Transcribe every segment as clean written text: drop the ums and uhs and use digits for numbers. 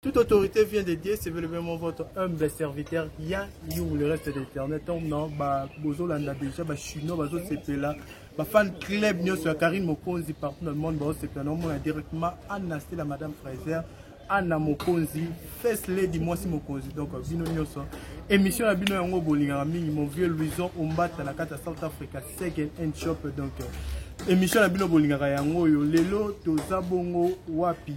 Toute autorité vient de Dieu, c'est vraiment votre humble serviteur Ya You, le reste d'internet. Non, ba bozolanda déjà, ba chinois, bazo sepela, ba fan club nyonso ya Karine Mokonzi partout dans le monde, bazo sepela, non, mona directement Anna Stella Madame Fraser, Anna Mokonzi, First Lady mwasi Mokonzi. Donc bino nyonso émission ya bino yango bolingaka mingi, mon vieux Louison Ombata na kati ya South Africa Second Hand Shop. Donc émission na bino bolingaka yango oyo lelo toza bongo wapi?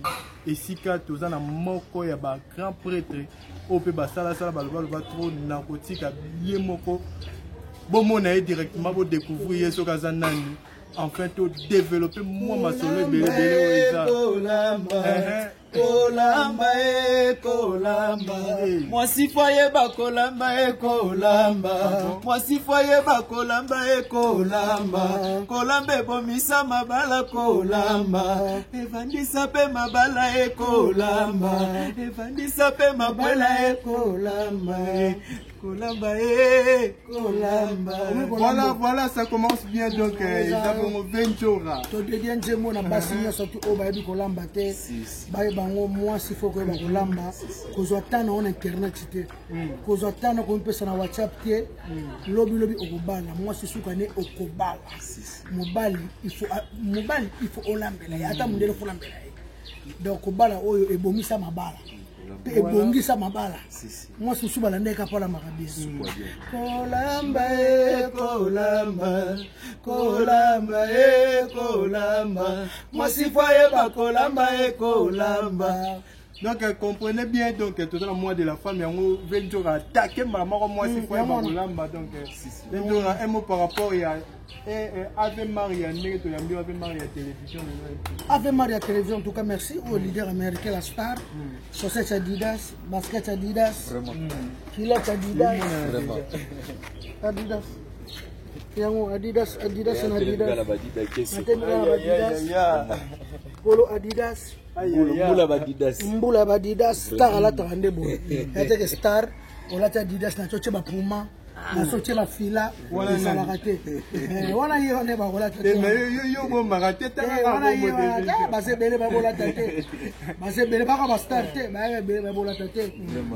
Esika toza na moko ya ba grand prêtre oyo mpe basalasala balobaloba trop, na kotika ye moko bomona ye directement, bodécouvrir ye soki aza nani, enfin to développer mwa masolo ebele ebele oyo eza. Kolamba e kolamba, mwasi fo ayeba kolamba e kolamba, mwasi fo ayeba kolamba e kolamba. Kolamba ebomisa mabala, kolamba evandisa mpe mabala e kolamba evandisa mpe mabala e kolamba e kolamba e kolamba. Voilà, voilà, ça commence bien. Donc eza bongo Ventura. Todedie nzembo na basi nyonso tu oyo bayebi kolamba te, bayeba yango. Mwasi fo koyeba kolamba, kozwa temps na yo na internet te, kozwa temps na komipesa na WhatsApp te. Lobi lobi okobala mwasi, suka ne okobala mobali, mobali il faut olambela ye, ata mondele fo olambela ye. Donc kobala oyo ebomisa mabala mpe ebongisa mabala. Mwasi mosusu balandaki mpo alambaka bien. Kolamba e kolamba, kolamba e kolamba, mwasi fo ayeba kolamba e kolamba. Donc comprenez bien, donc toza na mois de la femme, yango Ventura attaqué mbala moko, mwasi fo yeba kolamba. Donc Ventura, un mot par rapport ya Ave Maria, ndenge toyambi Ave Maria télévision lelo. Ave Maria télévision, en tout cas merci au leader américain, la star, chaussettes Adidas, basket Adidas, culotte Adidas, Adidas yango, Adidas, Adidas na Adidas, natembela na Adidas, polo Adidas. Mbula badidas. Mbula badidas. Star alataka nde boye yateke. Star olati Adidas na so tie bapuma, na so tie bafila, ezalaka te. Wana ye wana bakolata te. Yo bombaka te. Wana ye wana baza ebele babolata te, baza ebele baka bastar te, bayaka ebele babolata te.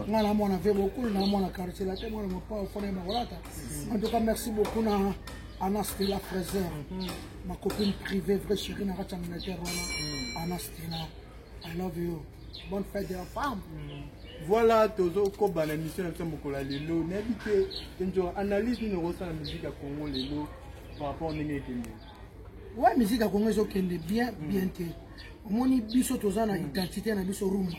Nga na mwana ve bokulu na mwana quartier la te, mwana mopao fona ye bakolata. En tout cas merci beaucoup na Anna Stella Fraser, ma copine privée, vraie chérie na kati ya Angleterre wana. Anna Stella, I love you, bonne fête de la femme. Voilà, tozokoba na émission na biso mokolo ya lelo. Nayebi te, Ventura, analyse nini okosala musique ya Congo lelo par rapport ndenge ekende? Ouais, musique ya Congo ezokende bien bien te. Omoni, biso toza na identité na biso, rumba.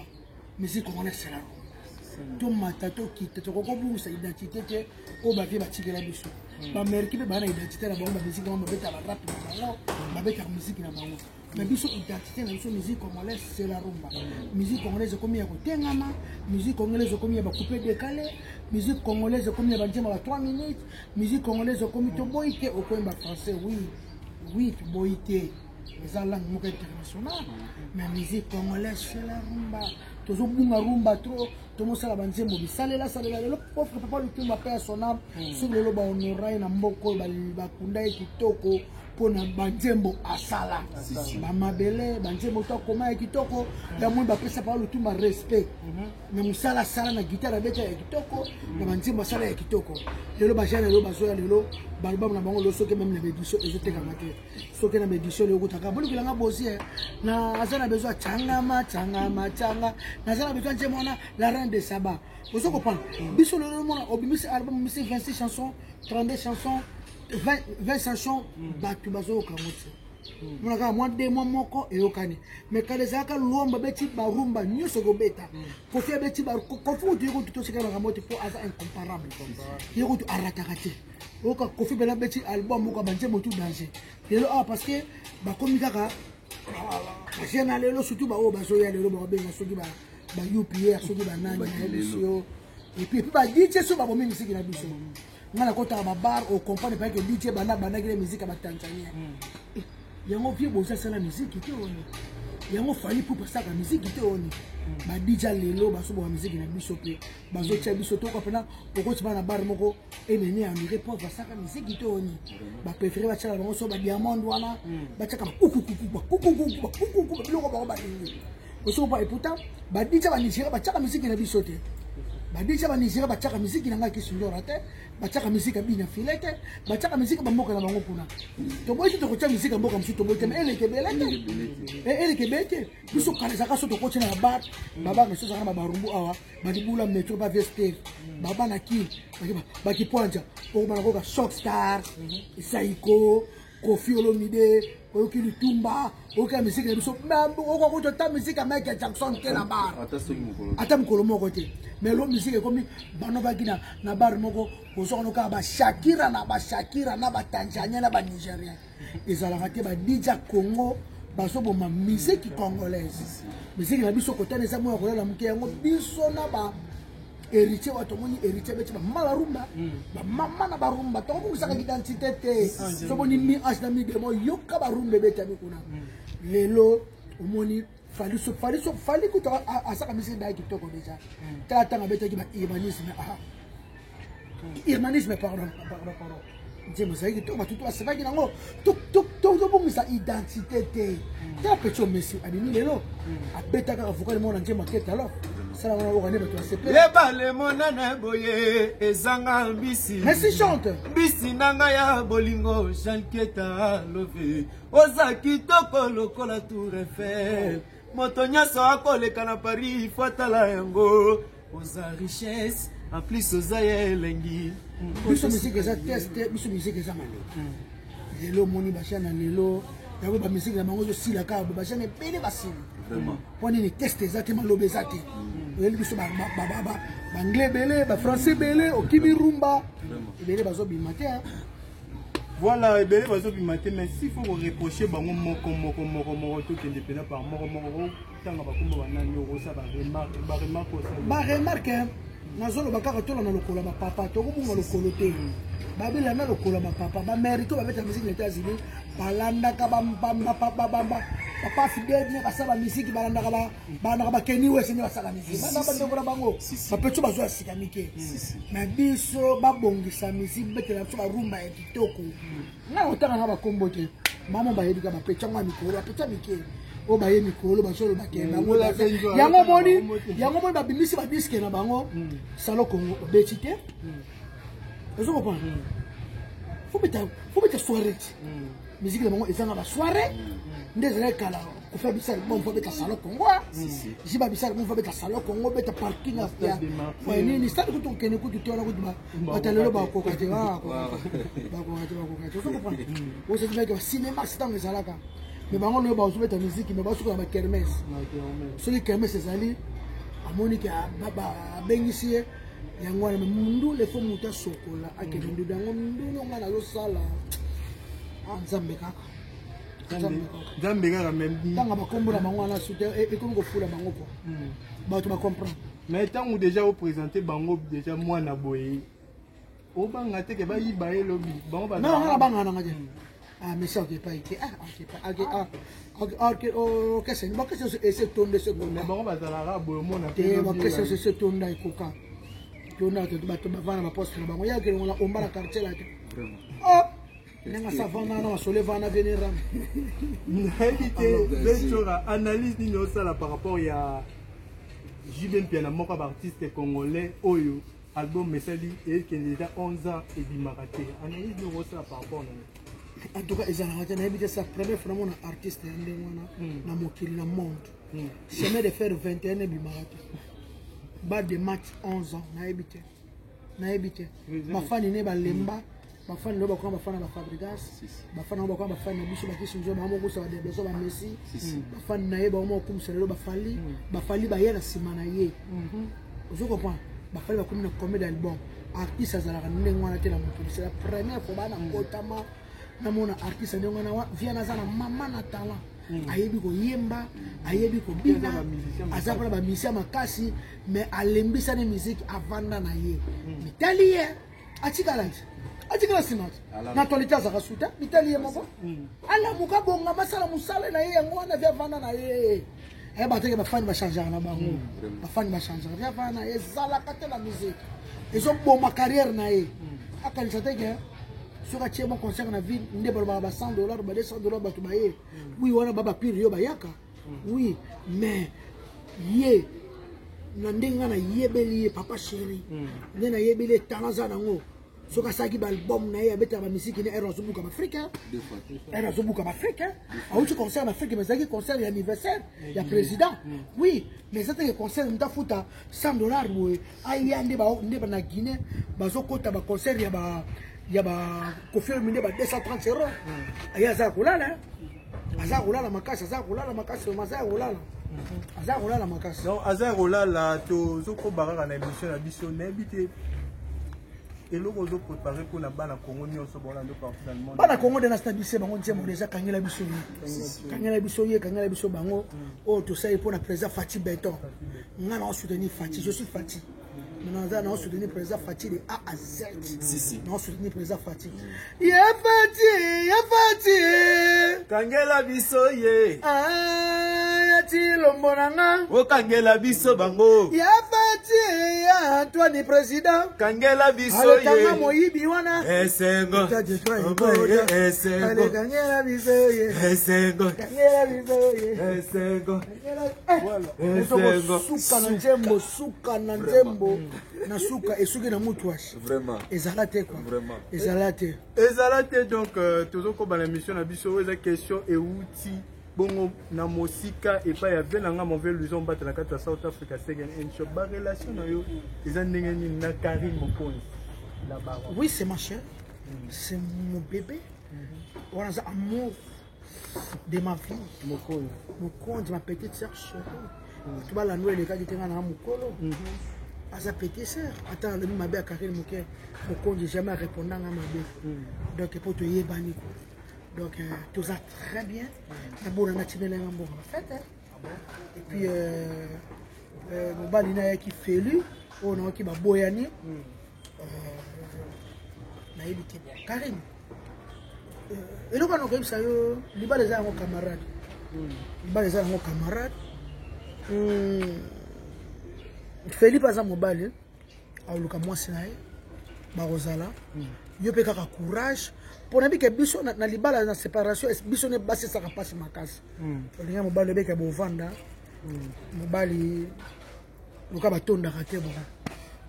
Musique congolaise, c'est la rumba. Tomata, tokita, tokoki kobungisa identité te oyo bavie batikela biso. Baaméricain mpe baa na identité na bango, bamusique bango babetaka, barap na bango, babetaka musique na bango, mais biso identité na biso, musique congolaise, c'est la rumba. Musique congolaise ekomi ya kotengama, musique congolaise ekomi ya bacoupe décalé, musique congolaise ekomi ya banzembo ba 3 minutes. Musique congolaise ekomi, toboyi te okoyemba français, oui, toboyi te, eza langue moko internationale, mais musique congolaise, c'est la rumba. Tozobunga rumba trop, tomosala banzembo bisalela salela. Lelo pauvre papa Lutumba, mpe ya son âme, soki lelo bahonora ye na mboka oyo, bakunda ye kitoko mpona banzembo asala, bamabele banzembo to akoma ya kitoko ya moi. Bapesa papa Lutumba respect na mosala asala, na guitare abeta ya kitoko, na banzembo asala ya kitoko. Lelo bajeunes lelo bazoya lelo, baalbum na bango lelo, soki même na baédition ezotekama te, soki na baédition lelo okutaka bolukelanga bosie na aza na besoin tiangama tiangama tianga, naza na besoin nzembo wana, la reine de Saba. Ozo comprendre? Biso lelo mona obimisi album, obimisi 26 chansons, 32 chansons, 20, 20 chansons, bato bazoyoka yango te. Mona kaka mwa 2 mois moko eyokani, mais kala ezalaka lomba abeti barumba nyonso ekobeta. Kofi abeti, Kofi kutu ye kutu toseka makambo te mpo aza incomparable, ye kutu arataka te. Oyoka Kofi mpena abeti album moko ya banzembo tout danger. Lelo awa, parce que bakomi kaka bajeunes na lelo, surtout baoyo bazoya lelo, bakobenga soki ba UPR, soki banani, nayebisi yo. Et puis ba DJ so babomi misiki na biso. Nga nakotaka babar, ocomprendre pake DJ banda bandaki na musique ya batanzanien yango, vie boza asala musique te oni yango, Fally Ipupa asalaka musique te oni. Ba DJ lelo bazoboka musique na biso mpe bazotia biso toka mpena okoti bana bar moko enene ya mire pauvre asaka musique te oni. Bapréféré batiaka bango so badiamond wana, batiaka bakukukuku bakukukuku bakukuku, biloko bango balingi. Osokopa, et pourtant ba DJ Banigéria batiaka misiki na biso te. Ba DJ Banigéria batiaka misiki na ngai Kisindora te, batiaka misiki ya bina file te, batiaka misiki bamboka na bango kuna. Toboyi te tokotia misiki ya mboka mosusu, toboyi te, mais eleke ebele te, eleke ebele te. Biso kala ezalaka so tokoti na babar, babar na biso ezalaka na babarumbu awa, balibula metro, ba vester, babana ki bakipwanja, okobana koka Shock Star, Zaiko, Kofi Olomide, oyoki Lutumba, oyoki ya misiki na biso. Okokuta ata misiki ya Michael Jackson te na bar, ata mokolo moko te. Mais lo misiki ekomi bano baki na bar moko, ozokano kaka bashakira na bashakira na Batanzanien na Banigérien. Ezalaka te. Ba DJ Congo bazoboma misiki congolaise, misiki na biso. Kotana eza moya kolala moke yango biso na ba Héritier wa tomoni Héritier beti bamama barumba, bamama na barumba. Tokobungisaka identité te. Somoni mi ange na mi démon, yoka barumba ebetami kuna. Lelo omoni Fally, so Fally, so Fally kutu asaka misiki daya kitoko déjà. Tala ntango abetaki ba urbanisme, ah urbanisme, pardon, pardon, pardon, nzembo ezalaki kitoko, bato to basepaki nango. Tobungisa identité te. Tala petit Messi abimi lelo, abeta kaka vocal moko na nzembo akete. Alors sala wana oyoka nde bato basepeli. Ebale monene boye ezanga mbisi. Messi chante. Mbisi na ngai ya bolingo, Jean Keta love, oza kitoko lokola Tour Eiffel. Moto nyonso akoleka na Paris fo atala yango. Oza richesse, en plus oza ya elengi. Biso musique eza test te, biso musique eza maloba. Lelo omoni bachaine na lelo yango, bamisiki na bango ezosila kaka bo, bachaine ebele basili. Mpo nini? Test eza te, maloba eza te. Oyeli biso baanglais ebele, bafrançais ebele, okimi rumba ebele bazobima te. Voilà, ebele bazobima te. Mais s'il faut koreproche bango moko moko moko moko, tokende mpena par moko moko, otanga bakombo banani, okosa baremarque, baremarque osala. Baremarque nazoloba kaka, tolanda lokolo ya bapapa, tokobunga lokolo te. Babelanda lokolo ya bapapa, bamérite babeta misiki na États-Unis, balandaka papa Fidel nde basala bamisiki, balandaka baKanye West nde basala misiki, balanda bandeko na bango bapetio bazwa ya sika mike. Mais biso babongisa misiki, betela biso barumba ya kitoko. Ngai otanga na bakombo te, mama bayebi ka bapetio yango ya mikolo, bapetio ya mike oyo baye mikolo bazoloba ke bango yango moni, yango moni babimisi badisques na bango. Salo Congo obeti te, ozo comprendre? Faut beta soirée ti musique na bango ezanga basoirée nde ezalaki kala. Kofi abisa album, faut beta Salo Congo, jiba bisa album, faut beta Salo Congo, beta parking ya nini, stade kutu okende kutu te wana kutu. Bato lelo bakoka te, bakoka te, bakoka te, ozo comprendre? Osakimaki bacinéma ntango ezalaka, mais bango noyo bazobeta musique, mais basuka na bakermesse. Soki kermesse ezali, amoni ke abengisi ye yango wana. Mais ndule fo moto asokola akende ndudu yango. Ndulu ngai nazosala, Nzambe kaka. Nzambe kaka. Ntanga bakombo na bango wana sute ekomi kofula bango po bato bacomprendre. Mais ntango déjà oprésente bango déjà mwana boye, obanga te ke bayiba ye lobi bango? Non, nga nabanga nanga te. Ah, mais ça okepai te, ah orchestre, baorchestre ese tonda, ese Mais bango bazalaka boye, omona. Te, baorchestre ese tonda, ekoka tonda, bato bavanda baposte na bango, ya kelongola omba na quartier la te. Oh, ndenge asa vanda na masolo evanda venera. Nayebi te, Bechora, analyse nini osala par rapport ya JB Mpiana, moko ya baartiste congolais oyo album esali ekende eza 11 ans ebimaka te? Analyse nini osala par rapport na En tout cas ezalaka te, nayebi te. Sa première fois namona artiste ya ndenge wana na mokili, na monde. Chemin de fer 21 ebimaka te, ba de match 11 ans, nayebi te, nayebi te. Bafani ne balemba, bafani lelo bakoma bafani na baFabregas, bafani yango bakoma bafani na biso bakisi nzo bango mokusa badebeso baMessi, bafani na ye bango mokumisa lelo baFally. BaFally baye na nsima na ye, ozo comprendre? BaFally bakomi na combien d'album? Artiste azalaka ndenge wana te na mokili. C'est la première fois bana kotama namona artiste ndenge wana. Viana aza na mama na talent, ayebi koyemba, ayebi kobina, aza mpona bamusicien makasi, mais alembisani musique, avanda na ye. Mitali ye atikala ti atikala nsima ti na actualité, azalaka suta. Mitali ye moko alamuka, bongama, asala mosala na ye yango wana. Vi avanda na ye, ayeba teke bafani bachangeaka na bango, bafani bachangeaka. Vi avanda na ye, ezalaka te na musique, ezoboma carrière na ye. Akanisa te ke soki atie mo concert na ville nde balobaka ba 100 dollar, ba 200 dollar, bato baye. Oui, wana ba bapire yo bayaka, oui, mais Ye na ndenge nga nayebeli ye, papa chéri, nde nayebeli ye tala aza nango. Soki asalaki baalbum na ye, abetaka bamisiki ne ere azobuka baafrike, ere azobuka baafrike. Auti concert na Afrique, mais ezalaki concert ya anniversaire ya président, oui, mais eza teke concert moto afuta 100 $ boye aya. Nde nde na Guinée bazokota baconcert ya ba Koffi Olomide ba 230 euro. Aye aza ya kolala, aza ya kolala makasi, aza ya kolala makasi, aza ya kolala, aza ya kolala makasi. Donc aza ya kolala. Tozokoba kaka na émission na biso. Nayebi te eloko ozoprépare mpona bana Congo nyonso bolando partout dans le monde. Bana Congo nde nasina biso bango nzembo deja. Kangela biso ye, kangela biso ye, kangela biso bango. Oyo tosali mpona président Fatshi Béton. Nga na soutenir Fatshi, je suis Fatshi. Naza na soutenir président Fatshi de A à Z. Na soutenir président Fatshi, ye Fatshi, ye Fatshi. Kangela biso ye. Ah, ya Tilombo na nga. Okangela biso bango. Ya Fatshi, ya Antoine président. Kangela biso. Alekanga ye moyibi wana. Esengo. État de droit. Oboye, esengo. Alekangela biso ye. Esengo. Kangela biso ye. Esengo. Esengo. Suka na nzembo, suka na nzembo, na suka esuki na mutu asi. Vraiment. Ezala te quoi. Vraiment. Ezala te. Ezala te. Donc tozokoba na émission na biso. Oyo eza question euti bongo na mosika epai ya ve na nga mauvais luison mbata na kati ya South Africa, second hand shop. Barelation na yo eza ndenge nini na Karine Mokonzi, la baronne? Oui, c'est ma chère, c'est mon bébé. Wana aza amour de ma vie. Mokonzi. Mokonzi, ma petite sœur chérie. To balando elekaki te, nga na mokolo aza petite sœur. Ata alobi mabe ya Karine moke Mokonzi, jamais arépondanga mabe. Donc po toyebani quoi. Donc toza très bien. Nabona natinela nga mbongo na fête. Et puis mobali na ayaki felu oyo nayoki baboyani. Nayebi te. Bon, Karine, eloko wana okoyebisa yo, libala eza yango camarade, libala eza yango camarade. Felipe aza mobali, aoluka mwasi na ye, bakozala. Yo mpe kaka courage mpo nayebi ke biso na libala na séparation, biso ne basi esaka mpasi makasi. Olinga mobali, oyebeke bovanda mobali luka batondaka te. Bon,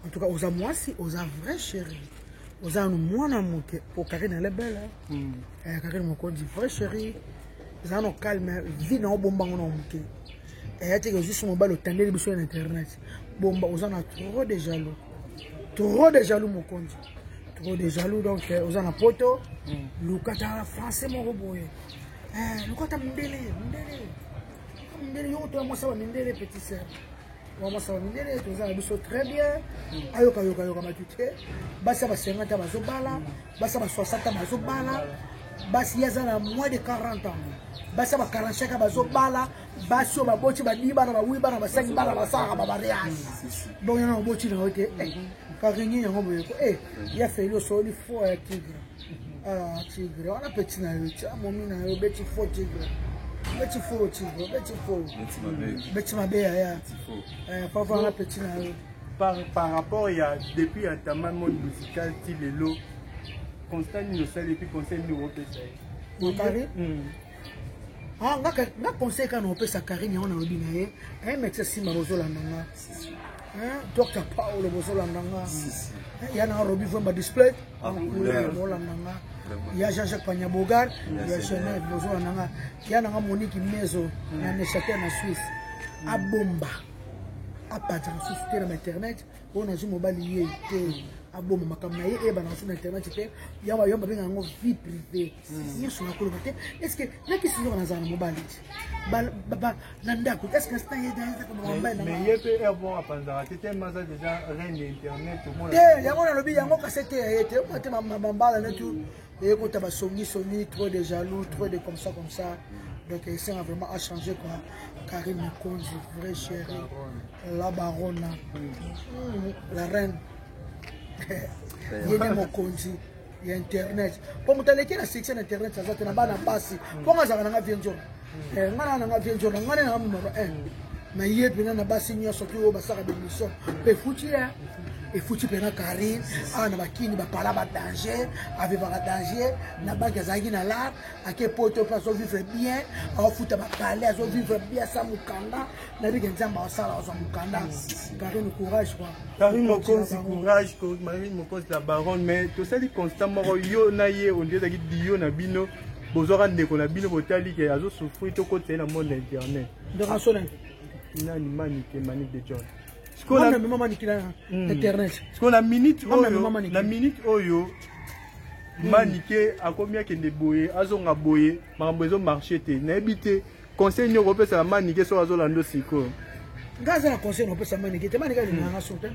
en tout cas oza mwasi, oza vrai chéri, oza nanu mwana moke po Karine elle est belle. Karine Mokonzi, vrai chéri, eza nano calme. Vie na obombango na moke eya teke ozwi so mobali otandeli biso na internet. Bomba, oza na trop de jaloux, trop de jaloux, Mokonzi, trop de jaloux. Donc oza na poto, luka ta français moko boye, luka ta mindele, mindele, mindele. Yo toya mwasi ya bamindele, petit sœur wa mwasi ya bamindele. Toza na biso très bien. Ayoka yoka yoka bato te. Basi ya ba 50 bazobala, basi ya ba 60 bazobala, basi ye aza na moins de 40 ans, basi ya ba 45 bazobala, basi oyo baboti badix bana, bahuit bana, bacinq bana, basalaka bamariage. Donc yana oboti na yo te. Karingi yango boyeko ya Feli, osoli fo ya tigre. Ah, tigre wana petit na yo tia momi na yo. Beti fo tigre, beti fo tigre, beti fo, beti mabe yaya papa wana petit na yo. Par rapport ya depuis entama monde musical ti lelo, constat nini osali? Et puis conseil nini okopesa ye? Karine? Ah, nga conseil kaka na opesa Karine, yango nalobi na ye, un médecin nsima bozolanda nga, Dr Paulo bozolanda nga, ya na Robi Vwemba display bolanda nga, ya Jean-Jacques Panyabogar ya Genève bozolanda nga, ya nanga Monique Mezo na Neuchâtel na Suisse. Abomba, apanzaka susu te na bainternet oyo nazwi mobali ye te. Abomba makambo na ye, eyebana susu na internet te. Yawa yo babenga yango vie privée nyonso. Nakoloba te, est ce que nakisi nzoka nazala na mobali te na ndako? Est ce que Mais ye mpe air bon apanzaka te, tellement aza déjà reine ya internet. Te, yango nalobi yango kasi te ye te oma te mambala netu eyekota basongisongi, trop de jaloux, trop de comme ça comme ça. Donc esenga vraiment a changer quoi. Karine Mokonzi, vrai chérie, la barona, la reine, ye nde mokonzi ya internet. Mpo moto aleki na succès na internet aza te na bana basi. Mpo nga azalaka nanga vie nzona, nga na nanga vie nzona, nga nde nanga numero 1 na ye mpena na basi nyonso ti oyo basalaka bémission mpe futi ye. Efuti mpena Karine awa na bakini bapala badanger, avivaka danger na banki, azalaki na lar, ake poto mpe azovivre bien, aofuta bakale, azovivre bien sa mokanda. Nayebike Nzambe asala, azwa mokanda. Karine, courage quoi. Karine Mokonzi, courage. Karine Mokonzi la baronne. Mais tosali constat moko, yo na ye ondi ezalaki dio na bino, bozwaka ndeko na bino, botali ke azosouffrir, tokotisa ye na monde internet. Ndeko asona nani? Manike, Manike de John. Internet. Sikoyo na minute oyo, na minute oyo, Manike akomi akende boye, azonga boye, makambo ezomarche te. Nayebi te conseil nini okopesaka Manike soki azolanda sikoyo. Nga aza na conseil nakopesa Manike te. Manike alingaka so te.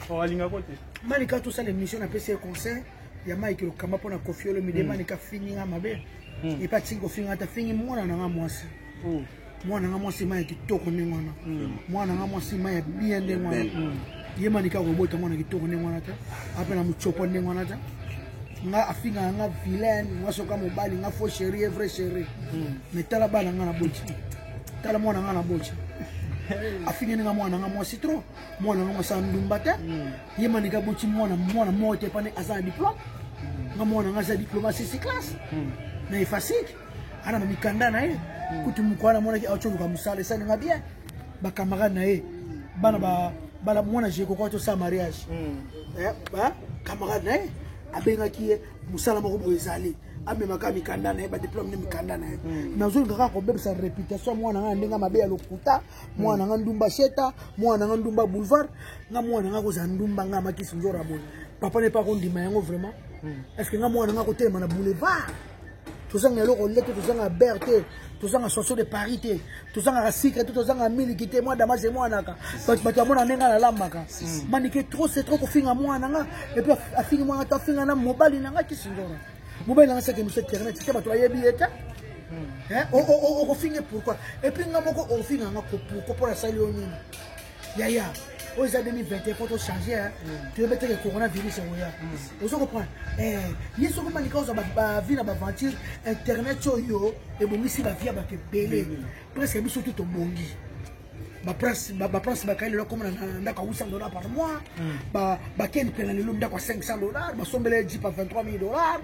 Alingako te. Manike, tosala émission, napesi ye conseil ya Mike Lokamba mpona Kofi Olomide. Manike afingi nga mabe, epe atiki kofinga ata afingi mwana na nga mwasi. Mwana nga mwasi ma ya kitoko ndenge wana, mwana nga mwasi ma ya bien ndenge wana, ye Manike akobota mwana kitoko ndenge wana te, ape na motsopo ndenge wana te. Nga afingaka nga vilaine, nga soka mobali, nga faux chéri et vrai chéri. Mais tala bana nga na boti, tala mwana nga na boti, afingeli nga mwana nga mwasi trop. Mwana nga mwasi andumba te. Ye Manike aboti mwana, mwana moko te, pane aza na diplôme. Nga mwana nga aza diplôme, asisi classe na efasike, ana bamikanda na ye. Kutu moko wana amonaki aotoluka mosala, esalinga bien. Bacamarade na ye, bana bana mwana jekoko tosala mariage, camarade na ye abengaki ye, mosala moko boye ezali, amemaka mikanda na ye, badiplôme ne mikanda na ye. Nazolinga kaka kobebisa réputation ya mwana nga na ndenge mabe ya lokuta. Mwana nga ndumba sheta, mwana nga ndumba boulevard, nga mwana nga kozala ndumba, nga makisi nzora boye, papa ne pa kondima yango vraiment. Est ce que nga mwana nga kotelema na boulevard? Tozanga eloko le te, tozanga beurre te, tozanga chanson de Paris te, tozangaka sucre te, tozanga miliki te. Mwa damage mwanaka bato bamona ndenge nalambaka. Manike, trop c'est trop, kofinga mwana nga. Et puis afingi mwana to afinga na mobali na nga Kisindora. Mobali na nga saki émission internet te, bato bayebi ye te. Okofinge pourquoi? Et puis nga moko ofinga nga pourquoi? Mpo nasali yo nini, yaya? Oyo eza 2021, faut tochange. Toyebi teke coronavirus ekoya, ozo comprendre? Ye soki Manika ozwa bavie na baventure internet oyo ebongisi bavie ya bato ebele, presque biso tu tobongi. Baprince bakai lelo akoma na ndako ya 800 $ par mois, bakeni mpena lelo ndako ya 500 $, basombela ye jeep ya 23 000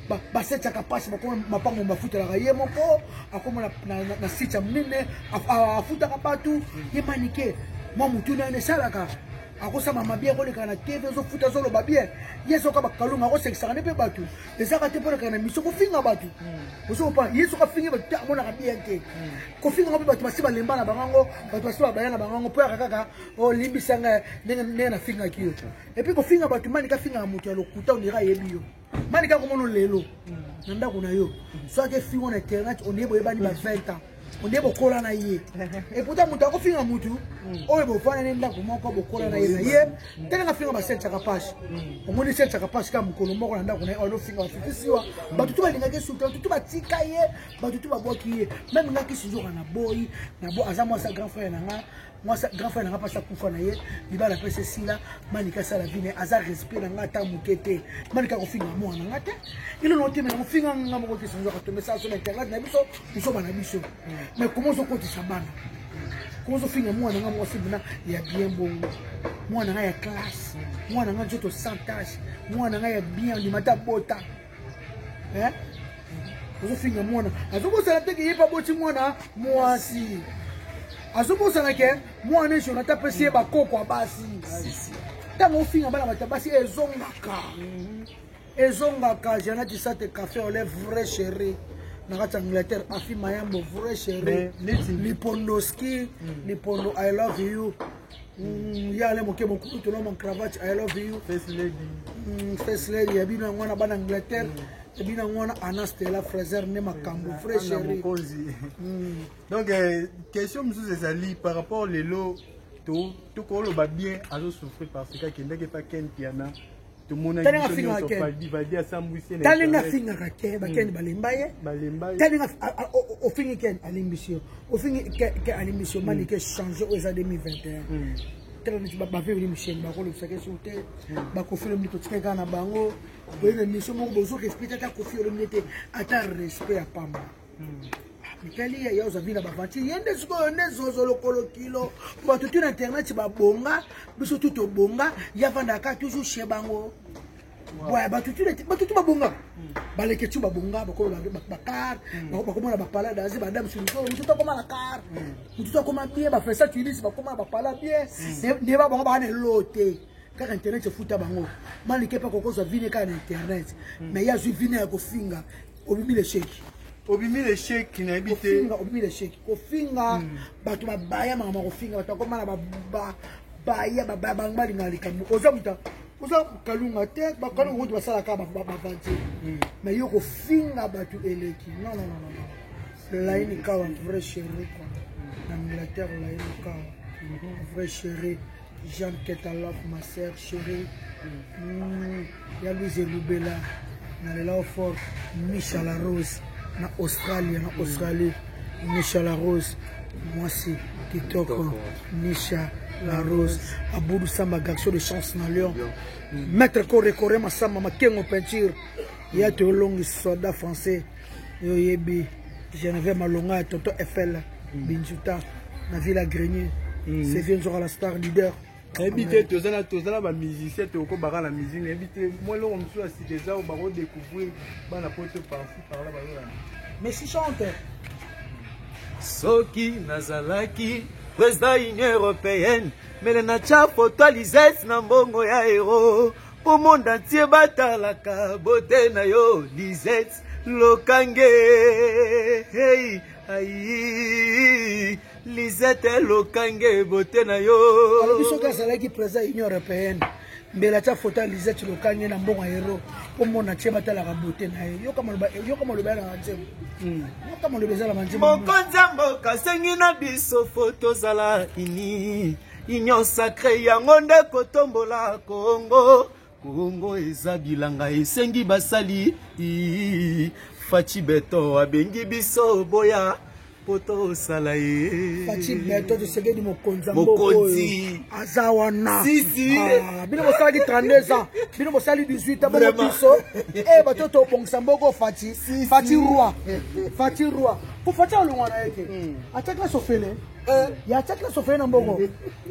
$, basetiaka mpasi, bakoma mapango bafutelaka ye moko, akoma na site ya monene, afutaka bato. Ye Manike mwa motu na ye esalaka, akosama mabe, akoleka na TV, azofuta, azoloba bien. Ye soka bakalunga, akosekisaka nde mpe bato ezaka te mpo na miso kofinga bato. Ozokopa ye soki afingi bato te, amonaka bien te. Kofinganga mpe bato basi balemba na bangango, bato basi babaya na bangango, mpo yaka kaka olimbisanga ndenge nafingaki yo. Et puis kofinga bato, Manika afingaka moto ya lokuta, ondira ayebi yo. Manika komona lelo na ndako na yo, soki efingo na internet, ondie boyebani ba 20 ans, ondie bokola na ye. Et pourtant moto akofinga motu oyo bofanda ne ndako moko, bokola na ye na ye. Ndenge afinga basentiaka page, omoni sentiaka page kaka mokolo moko na ndako na ye, oyo ofinga bafifisiwa, bato tu balingaki esuta, bato tu batika ye, bato tu babwaki ye. Même nga kisi nzoka na boyi na bo, aza mwasi ya grand frère na nga, mwasi grand frère na nga mpasi akufa na ye, libala apesi esila. Manika asala vie na ye, aza respect na nga ata moke te. Manika kofinga mwana na nga te, ilo na otemela kofinga nga moko kisi nzoka tomesala so na internet na biso, biso na biso. Mais comment ozokotisa bana? Comment ozofinga mwana nga mwasi mpena ya bien bongo, mwana nga ya classe, mwana nga nzoto sans tache, mwana nga ya bien, ondima ta bota? Ozofinga mwana, azobosana teke ye mpe aboti mwana mwasi, azobosana ke mwana Jonathan apesi ye bakoko ya basi. Ntango ofinga bana bato ya basi, ezongaka, ezongaka. Janati Sate, café au lait, vrai chéri na kati ya Angleterre, Afi Mayambo, vrai chéri, Lipondoski Lipondo, I love you. Yale moke mokulu toloma cravate, I love you. First lady. First lady ya bino yango wana, bana Angleterre ya bino yango wana. Ana Stella Fraser nde makambo, vrai chéri. Mokonzi. Donc question mosusu ezali par rapport lelo tokoloba bien, azosouffrir parce que akendaki epa Ken Piana, tomonaki biso nyonso Valdi asambwisi. Talenga afingaka ke bakeni balemba ye. Balemba ye. Talenga ofingi Ken, alimbisi yo, ofingi ke, alimbisi yo. Manike, change, oyo eza 2021. Tala neti baveveli Michel, bakolobisaka esu te. Bakofi Olomide, totikaki kaka na bango. Boyeba émission moko, bozo respecte ata Kofi Olomide te, ata respect ya pamba. Mitali ya ozwa vi na baventure ye nde sikoyo nde zozo lokolo kilo bato tu na internet babonga biso tu tobonga ye avandaka toujours chez bango. Boya bato tu bato tu babonga, baleke tu babonga, bakoma bakar, bakomona bapala daze badame sur motu to akoma na car, motu to akoma bien, bafesa tunis bakoma bapala bien nde ba bango baa na elo te. Kaka internet efuta bango. Malike mpe akokozwa vine kaka na internet, mais ye azwi vine ya kofinga. Obimi l'échec. Obimi l'échec, nayebi te. Kofinga, obimi l'échec. Kofinga bato babaya makambo ya kofinga bato bakoma na baya babaya bango balingaka likambo. Oza moto oza kalunga te, bakalunga kutu basalaka baventure, mais yo kofinga bato eleki. Non, non, non, non. Laini Kawa, vrai chéri quoi, na Angleterre. Laini Kawa, vrai chéri. Jeanne Ketalov, ma sœur chérie. Ya Louise Elubela nalela fort. Micha La Rose na Australie, na Australie. Micha La Rose, mwasi kitoko. Micha La Rose, Aboudou Samba, garçon de chance na Lyon. Maître Kore Kore Masamba Makengo peinture ya tolongi soldat français. Yo yebi Geneviève Malonga ya Tonton FL Binjuta na Villa Grenier. C'est vieux nzoka la star leader. Nayebi te, toza na bamusicien, tokobaka na musique. Nayebi te, mwa eloko mosusu ya sika eza oyo bakodécouvrir bana poto par-ci par-là bazolanda. Mais si chante. Soki nazalaki président Union européenne, mele natya foto ya Lisette na mbongo ya euro mpo monde entier batalaka bote na yo, Lisette Lokange. Hey, ai Lisette Lokange, bote na yo. Alobi soki azalaki président Union européenne, mbela atya foto ya Lisette Lokange na mbongo ya euro mpo mona tie batalaka bote na ye. Yoka maloba ya na banzembo, yoka maloba eza na banzembo. Mokonzi ya mboka asengi na biso fo tozala ini union sacrée, yango nde kotombola Kongo. Kongo eza bilanga, esengi basali. Fatshi Béton abengi biso boya po tosala ye. Fatshi Béton Tshisekedi, mokonzi ya mboka oyo. Mokonzi. Aza wana. Si, si. Ah, bino bosalaki 32 ans, bino bosali 18 ans, bongo biso e bato tobongisa mboka. Fatshi, Fatshi roi, Fatshi roi, po Fatshi alongwa na ye te. Atia classe ofele ya atia classe ofele na mbongo.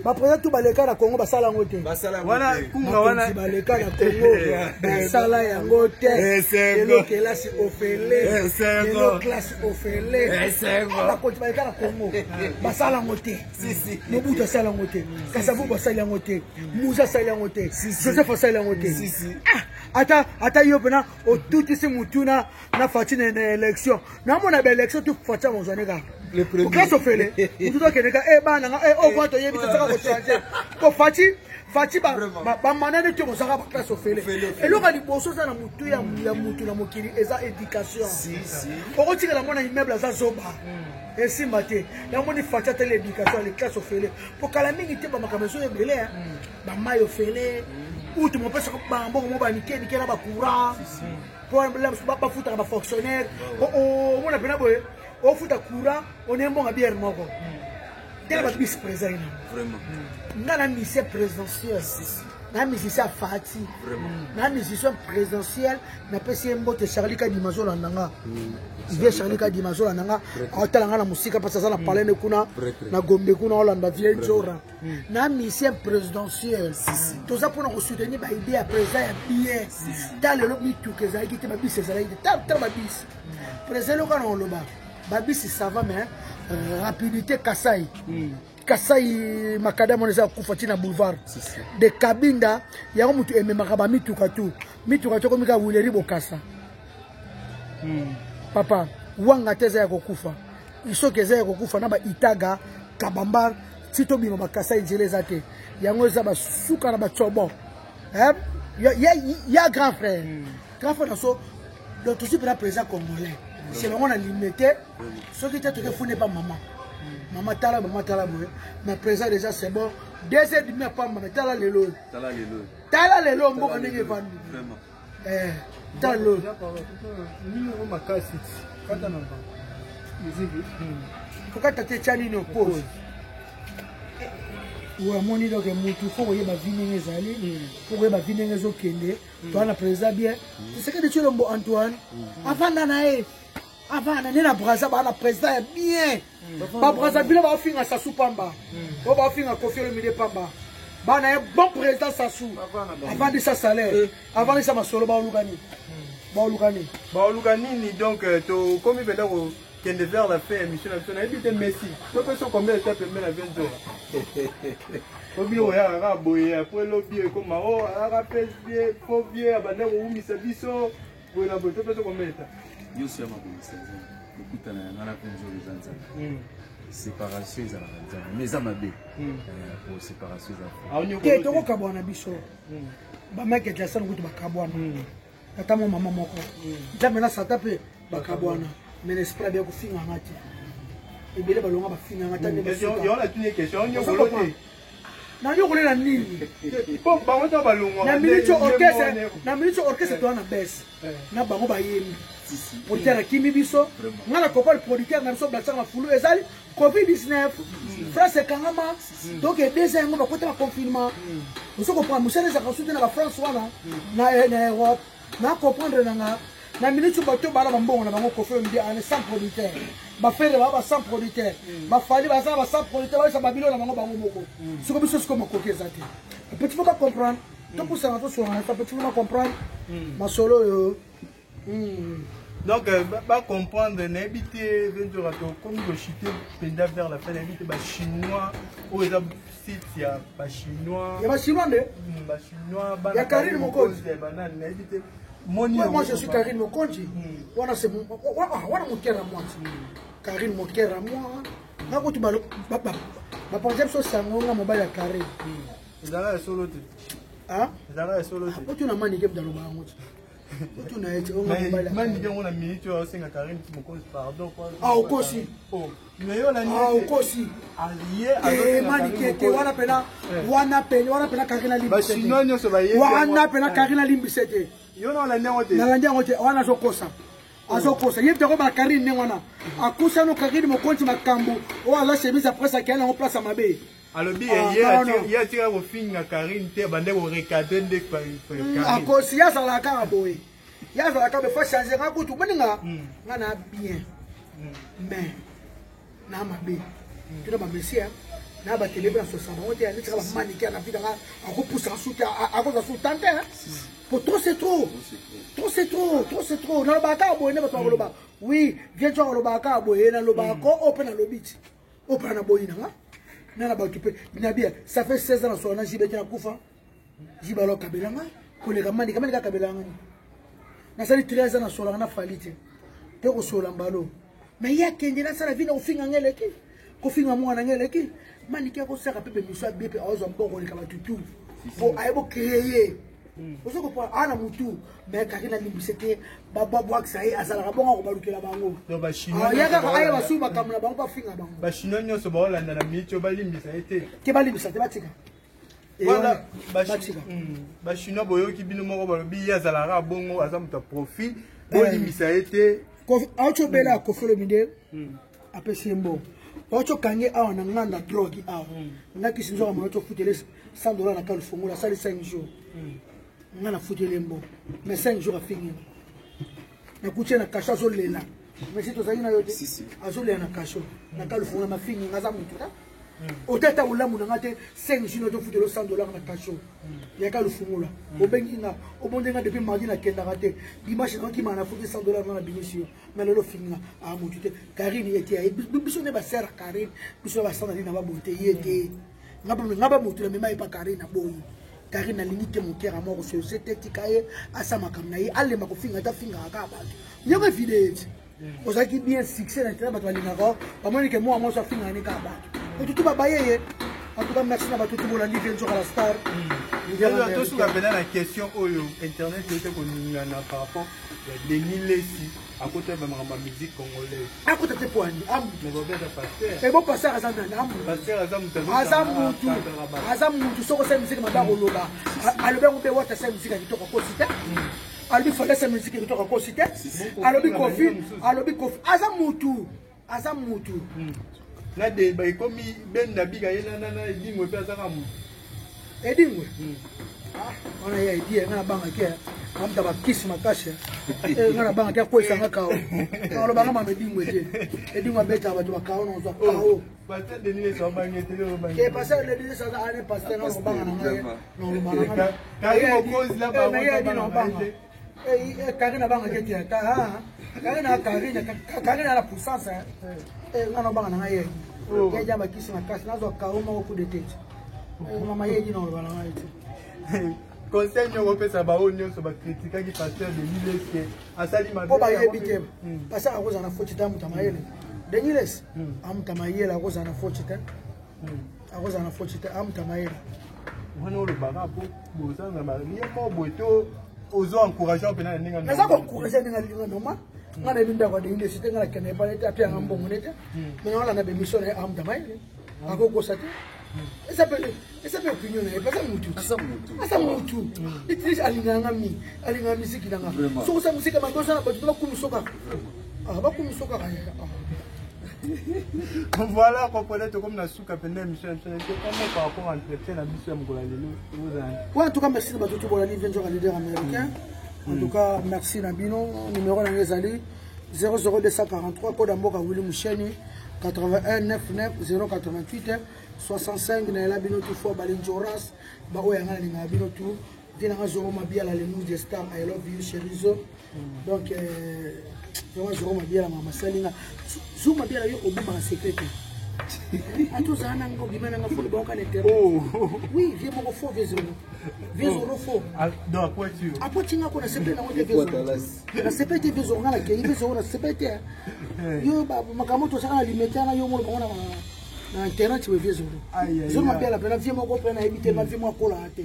Baprésident tu baleka na Congo basala yango te. Wana kunga wana. Bakonzi baleka na Congo basala yango te. Esengo. Lelo kelasi ofele. Esengo. Lelo classe ofele. Esengo. Bakonzi baleka na Congo basala yango te. Si, si. Mobutu asala yango te, Kasavubu asali yango te, Muza asali yango te, Joseph asali yango te. Si, si. Ah, ata yo mpena otutisi mutu na Fatshi na élection, namona baélection tu Fatshi amozwane kaka. Le premier. Classe ofele, mutu tokende ka e bana nga e oyo kuna toyebi te saka kochange po Fatshi, Fatshi bamanda nde te bozaka baclasse ofele. Eloko ya liboso eza na mutu ya mutu na mokili eza éducation. Si, si. Okotikala mwana immeuble aza zoba, esimba te. Yango Fatshi atali éducation ale classe ofele po kala mingi te bamakambo ezo ebele, bamai ofele utu mopesaka bambongo mo banike nike na bacourant po bafutaka bafonctionnaire. Omona mpena boye ofuta courant one mbongo biere moko tala bato vice président ina. Vraiment. Nga na musicien présidentiel, na musicien Fatshi, na musicien présidentiel. Napesi ye mbote Charlie Kadima, azolanda nga. Vie Charlie Kadima azolanda nga, aotala nga na mosika mpasi aza na palene kuna na Gombe kuna, aolanda vie Njora. Na musicien présidentiel toza mpona kosoutenir baidée ya président ya bien. Ta lelo mituka ezalaki te, babisi ezalaki te. Tala babisi président eloka na oloba babisi ça va, mais rapidité Kasai, Kasai makadam wana eza kufa ntina boulevard de Kabinda. Yango motu ememaka bamituka tu mituka to komi kaka wileri bokasa. Papa wanga te eza ya kokufa, soki eza ya kokufa na baitaga Kabambar ti tobima bakasai, nzela eza te. Yango eza basuka na batsobo ya grand frère, grand frère na so. Donc tozwi mpena président congolais, c'est bango na limete. Soki te toke fune pa mama, mama tala, mama tala boye. Mais président déjà c'est bon, 2h30 apamba. Mais tala lelo, Tala lelo. tala lelo mboka ndenge evandi. Vraiment. Tala lelo. Numéro makasi kata na bango musique. Kokata te, tia nini, pause. Oyo amoni donc mutu fo koyeba vi ndenge ezali, fo koyeba vi ndenge ezokende. Toza na président bien, Tshisekedi Tshilombo Antoine, avanda na ye. Avanda nde na Braza, baa na président ya bien. Babrazzaville baofinga Sasu pamba, oyo baofinga Koffi Olomide pamba. Bana ye bon président Sasu avandisa salaire, avandisa masolo. Baoluka nini? Baoluka nini? Baoluka nini? Donc tokomi mpenza kokende vers la fin ya émission na biso. Nayebi te, Messi, topesa combien de temps pembe na vieux Nzora? Obi oyo kaka boye, après lobi ekoma o alaka mpe vie fo vie abanda kowumisa biso boye na boye. Topesa combien de temps? Nyonso ya mabongisa eza kokutana ya nga na mpe Nzoro eza Nzambe. Séparation ezalaka Nzambe, mais eza mabe po séparation eza te. Tokokabwana na biso, bamike Jackson kutu bakabwana, tata mo mama moko, Nzambe na Satan mpe bakabwana. Mais na esprit abia kofinganga te, ebele balonga bafinganga ta nde. Yango natuni question, nyokolo te. Nanyokolela nini? Po bango to balongwa. Na minute orchestre, na minute orchestre toza na bese na bango, bayembi, producteur akimi biso. Nga na kopal producteur na biso Blasaka Mafulu, ezali COVID 19, France ekangama, donc edeza yango bakota ba confinement. Ozo comprendre, mosala ezalaka su te na bafrance wana, na Europe. Na comprendre na nga na minute bato bala bambongo na bango. Koffi Olomide ane sans producteur, baFerre baa ba sans producteur, baFally baza ba sans producteur, bayesa babilo na bango bango moko. Siko biso siko makoki eza te. Petit, faut bacomprendre, topusana, tosongana. Petit, faut bacomprendre masolo oyo. Donc bacomprendre. Nayebi te, Ventura, tokomi kochuter mpenza vers la fin. Nayebi te, bachinois oyo eza site ya bachinois. Ya bachinois nde. Bachinois. Ya Karine Mokonzi. Banani, nayebi te. Moni, moi je suis Karine Mokonzi. Wana c'est wana mokera moi, Karine mokera moi. Nga kutu bapanza biso sango nga mobali ya Karine. Ezalaka ya solo te? Ezalaka ya solo te? Otuna Manike, mdaloba yango te. Otuna ye te, onga mobali. Manike yango na minute oyo aosenga Karine Mokonzi pardon. Ah, okosi. Mais yo nani? Ah, okosi. Manike te wana pena, wana pena, wana pena Karine alimbise te. Bachinois nyonso bayebi. Wana pena Karine alimbise te. Yo na olandi yango te? Nalandi yango te. Wana azokosa, azokosa ye bitako ba Karine ndenge wana akusano Karine Mokonzi makambo oyo aza chemise ya presse, akei nango place ya mabe. Alobi ye atika kofinga Karine te, bande korecadrer nde. Akosi, ye azalaka kaka boye, ye azalaka boye, faut changer. Nga kutu moninga nga na bien, mais na mabe tuna bamesia na batele mpe na sosa bango te. Neti kaka bamanike na vida nga akopusaka su te, akozwa su tan te, po trop c'est trop, trop c'est trop, trop c'est trop. Nalobaka kaka boye nde bato bakoloba oui, viens tu akolobaka kaka boye. Nalobaka ko oyo mpe nalobi ti oyo mpe naboyi nanga na bato mpe na bien. Ça fait 16 ans na sola na jibe te, nakufa jibe alo akabelanga koleka Mandika. Mandika akabelanga ni nasali 13 ans nasolaka na Fally te te kosola mbalo. Mais ye akende nasala vi na kofinga nga eleki, kofinga mwana nga eleki. Maniki akosaka mpe bemiso abie mpe aozwa mbongo koleka bato tu po aye bocréer. Ozo comprendre, aa na mutu. Mais Karine alimbise te, babwakisa ye, azalaka bongo, akobalukela bango. Ya kaka aye basuki makambo na bango, bafinga bango. Bachinois nyonso baolanda na miniti oyo, balimbisa ye te. Te, balimbisa te, batika. Batika. Bachinois, boyoki bino moko, balobi ye azalaka bongo, aza moto ya profit, bolimbisa ye te. Auti obela ya Koffi Olomide, apesi ye mbongo. Bauti okange awa na nganda drogue awa, nga kisi nzoka mono tofutele 100 $ na kalu fongola, asali 5 jours, nga nafuteli mbongo, mais 5 jours afingi nga. Nakuti ye na kasho, azolela. Mais si tozalaki na yo te, azolela na kasho na kalu fongola, mafingi nga. Aza motu ta otata bolamu na nga te. 5 jours tofutela 100 $ na kasho yaka lufungola. Obengi nga, obonde nga depuis mardi, nakendaka te. Dimanche nakokima, nafuti 100 $ nga na bimisi yo. Mais lelo ofingi nga, aa motu te. Karine ye te, biso nde basere ya Karine, biso basana nini na baboye te, ye te. Nga bamotu na mema ye pa Karine, naboyi Karine, nalingi te. Mokera moko sose te, tika ye asa makambo na ye, alemba kofinga te, afingaka kaka bato nyongo evide ye ti ozalaki bien succès na internet, bato balingaka, bamoni ke mwa mwasi afingaka ne kaka bato otutu babaye ye. En tout cas, merci na bato tu bolandi mpe Nzoka la Star. Tosuka mpena na question oyo internet ete koningana par rapport ya Denis Lesi akota bamakambo ya musique congolaise. Akota te po ani? Ebo pasteur aza nani? Pasteur aza motu. Aza mutu, aza mutu. Soki osala musique mabe, akoloba. Alobi yango mpe wata asala musique ya kitoko, akosi te. Alobi Fally asala musique ya kitoko, akosi te. Alobi Koffi, alobi Koffi aza mutu, aza mutu. Na de ekomi benda bika ye na edingo mpe azaka mutu. Edingwe ah, wana ye edi nga nabangaki amuta bakisi makasi eh, nga nabangaki akwesa nga kao alobanga mama edingwe te edingwe abetaka bato bakao nazwa kao Pasteur Denis obangi te obangi. Ke pasteur Denis aza ane pasteur na obanga na ngai. Na olobana nga. Kari mokonzi la ba. Na ye di na obanga. Eh, eh kari na banga ke te. Ka ha. Kari na kari na kari na la puissance. Eh nga na obanga na ngai ye. Oh. Ye jamba kisi makasi nazwa kao moko coup de tête. Eh, mama ye di na olobana ngai te. Conseil nyongo opesa baoyo nyonso bakritikaki pasteur Denis Leske asali mabe mpo bayebi te hmm. pasteur akozala na foti te amuta mayele hmm. Denis Leske hmm. amuta mayele akozala na foti te akozala na foti te amuta mayele wana olobaka po boza na balie moko boye to ozo encourage mpena na ndenge naza koencourage ndenge alinga normal nga nayebi ndako ya Denis Leske te nga nakende epai te apianga mbongo ne te mais naolanda bemission na ye amuta mayele akokosa te eza pe eza pe opinion na ye aza mutu aza mutu aza mutu neti alingaka nga mingi alingaka miziki na nga soki osa miziki mabe oza na bato te bakumiso kaka ah, bakumiso kaka ah. Voilà, comprenez, comme na suka penda émission émission te un mot par rapport à entretien na biso ya mokolo ya lelo ozala. Ouais, en tout cas merci na bato tout bolani venjo ka leader américain. En tout cas, merci na bino. Numéro na ezali 00243 code ya mboka Willy Musheni 81 99 088 65 nayela bino tout fort balinjoras baoyo yanga nalingaka bino tout vie nanga zoro mabiala le nous de star I love you cherizo mm. Donc euh, vraiment zoro mabiala mama salinga zoro mabiala yo obomaka secret te ata ozala nanga obima nanga fo loba oka na internet oh. Oui, vie moko fo vie zoro vie zoro fo ah, apoti nga ko nasepeli nango te vie zoro nasepeli te vie zoro nga nakei vie zoro nasepeli te eh. Yo makambo tosaka na limete wana yo molo bango na na internet boye vie zoro zoro mabiala mpena vie moko mpe nayebi te ma vie moko akolaka te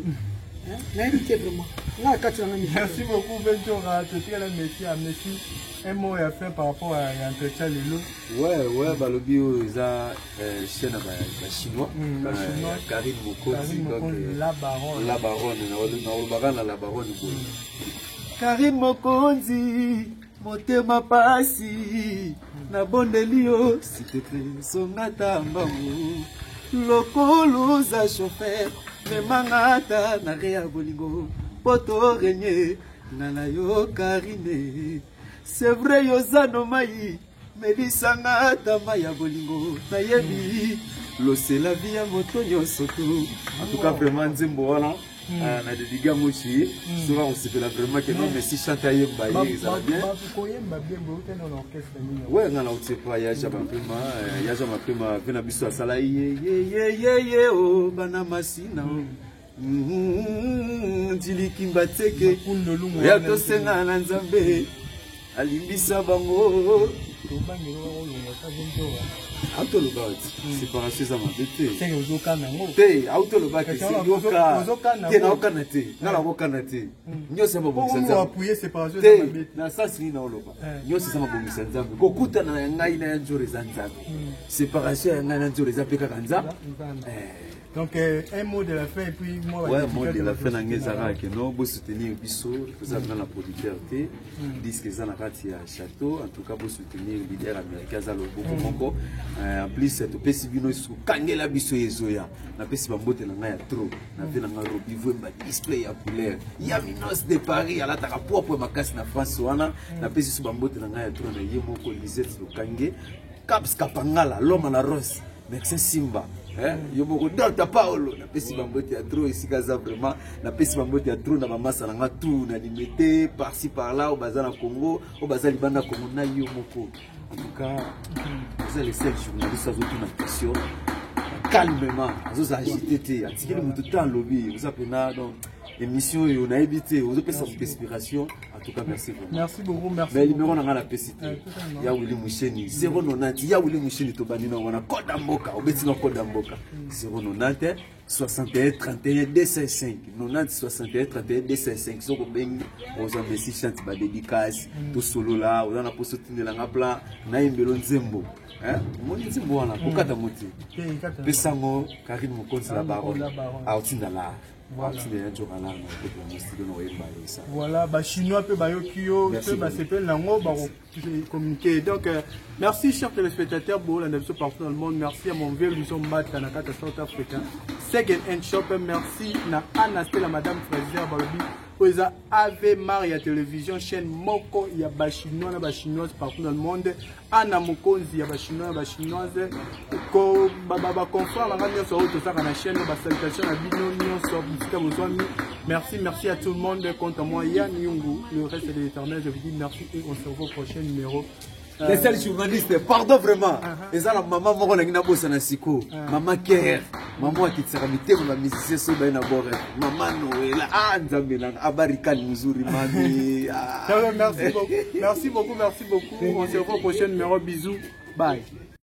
nayebi te vraiment nga na kati nanga. Merci beaucoup Ventura, totikala messi ya messi, un mot ya fin par rapport à entretien lelo. Ouais, balobi oyo eza euh, chaîne ya bachinois hmm, euh, Karine Mokonzi, donc euh, la baronne, la baronne naolobaka na la baronne boye hmm. Karine Mokonzi motema pasi nabondeli yo siteple songa ata mbangu lokolo oza chauffeur memanga ata na re ya bolingo mpo to renie nga na yo Karine. C'est vrai yoza no mai melisanga ata mai ya bolingo nayebi losela vi ya moto nyonso tu. En tout cas vraiment nzembo wana hmm. na dediga moshi hmm. Soki akosepela vraiment ke non mais si chante ayemba ye ezala bien. Koyemba bien boyokende na orchestre nini? We nga nauti epa yaja mapema eh, yaja mapema ve na biso asala ye ye ye ye ye o oh, bana masina o oh. Ntilikimba teke ya tosenga na Nzambe alimbisa bango. Autoloba ti hmm. séparation eza mabe te te autoloba te te naokana te nga nakokana te hmm. Nyonso ya mabongisa Nzambe te na sasi nini naoloba eh. Nyonso eza mabongisa Nzambe kokutana na ngai na ya nzoro eza Nzambe hmm. Séparation ya ngai na nzoro eza mpe kaka Nzambe eh. Donc, euh, un mot de la fin et puis moi. Ouais, mot de la fin, na ezaka que non, bo soutenir biso, toza mm. na producteur te, disque eza na kati ya château, en tout cas bo soutenir leader américain za loboko moko. Euh, en plus topesi bino kangela biso ezoya. Napesi ba mbote na ngai ya trop. Na vie na ngai Robi Vwemba display ya couleur. Ya Minos de Paris alataka propre makasi na France wana. Napesi so ba mbote na ngai ya trop na ye moko Lisette Lokange. Caps Kapangala, l'homme à la rose. Merci Simba. Eh, yo moko Dr Paolo napesi bambote ya trop esika aza vraiment napesi bambote ya trop na bamasa na nga tout na limete par-ci par-là oyo baza na Congo oyo baza libanda Congo na yo moko. En tout cas eza le seul journaliste azotuna question calmement azozala agité te atikeli motu te alobi oza mpena donc émission oyo nayebi te ozopesa moto inspiration. En tout cas merci vraiment. Merci beaucoup, merci. Mais numéro na nga napesi te ya Willy Musheni 090 ya Willy Musheni tobandi na wana koda mboka obeti na koda mboka 090 61 31 205 90 61 31 205 soki obengi ozwa messi chante badédicace tosolola oza na poso otindelanga plan nayembelo nzembo omoni nzembo wana kokata ngo te pesango Karine Mokonzi la baronne aotinda la. Voilà. Voilà, ba chinois pe bayoki yo, pe basepeli nango ba communiquer. Donc euh, merci chers téléspectateurs, bolanda biso partout dans le monde. Merci à mon vieux Luison Mbata na kata South Africa. Second Hand Shop. Merci na Anna Stella, Madame Fraser balobi oyo eza Ave Maria Télévision, chaîne moko ya ba chinois na ba chinoises partout dans le monde. Anna Mokonzi ya ba chinois na ba chinoises, ko ba ba, ba confrères na nga nyonso oyo tozaka na chaîne, ba salutations na bino nyonso bisika bozwami. Merci, merci à tout le monde. Quant à moi, Yann Yungu, le reste de l'éternel, je vous dis merci et on se revoit au prochain numéro. Les seuls journalistes, pardon vraiment. Eza na mama moko nangi nabosana sikoyo. Mama Kerr, mama akitisaka mitema ba musicien soki baye na bord. Mama Noela, ah Nzambe nanga, abarikani muzuri mami. Ah. Merci beaucoup, merci beaucoup, merci beaucoup. On se revoit au prochain numéro. Bisous, bye.